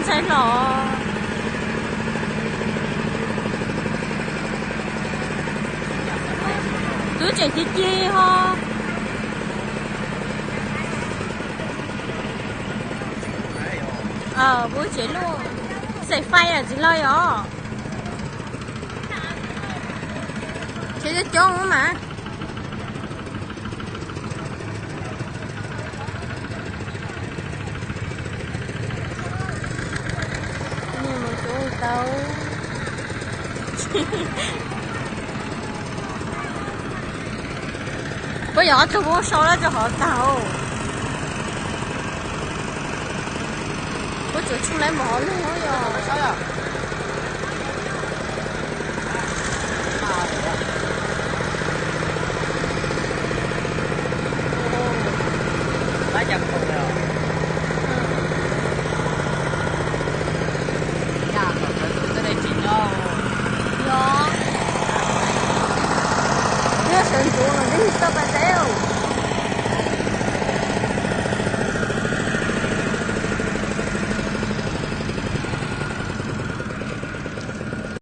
Txaij los. Twb tseem ci ci ho. Puab tsev luj, xaim fais yam txiv laug yom. Tsev coob coob mas. Mus tau. Puab yog ob tug puab sau lawm rau hov tag. Puab tsuas tshooj laib npaum hov lug yog. Yog, twb sawv ntxuv no twb tsis tau pas teb.